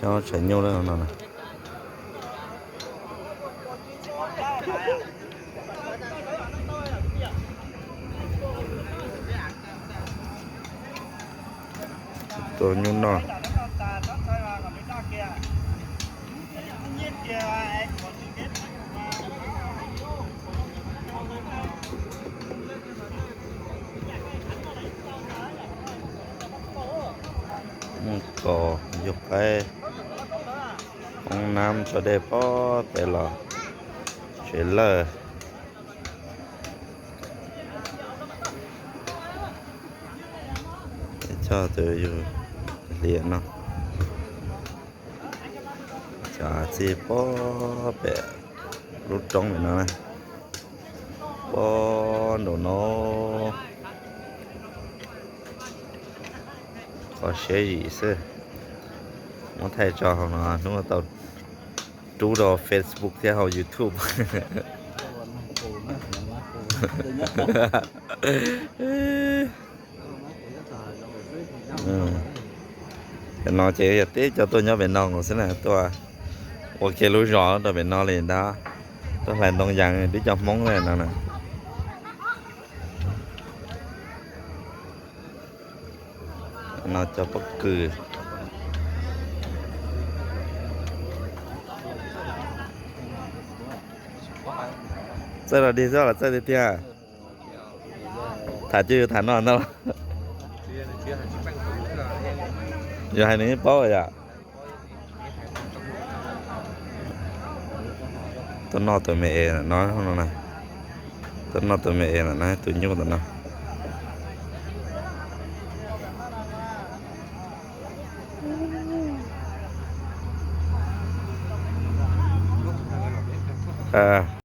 Nyob tshav nyuj lawm no na. Tua nyuj noj. Muaj kos, yug qaib, hoob nab, tso dej pob pem los tsev lawj. Choj tus yug hlias no. Cov txij pob pem lub roob pem no na. Pob nraum no. Qhov siab zim xwb. Muab thaij tso hauv no hnub tau rub rau Facebook thiab hauv YouTube. Cov no ces yog tib co tuaj nyob pem no nkaus xwb na, tuaj ua kiag lub zos rau pem no li ntag. Tuaj hlais ntoo yas tib co Hmoob li no na. No cov pob kws. Txawj los dig xwb los txawj tiag tiag. Tham cuj yus tham no ntag. Yus hais nws yeej paub yom. Tuaj noj tus me es ntawm no no na. Tuaj noj tus me es ntawm no, tus nyuj ntawm no.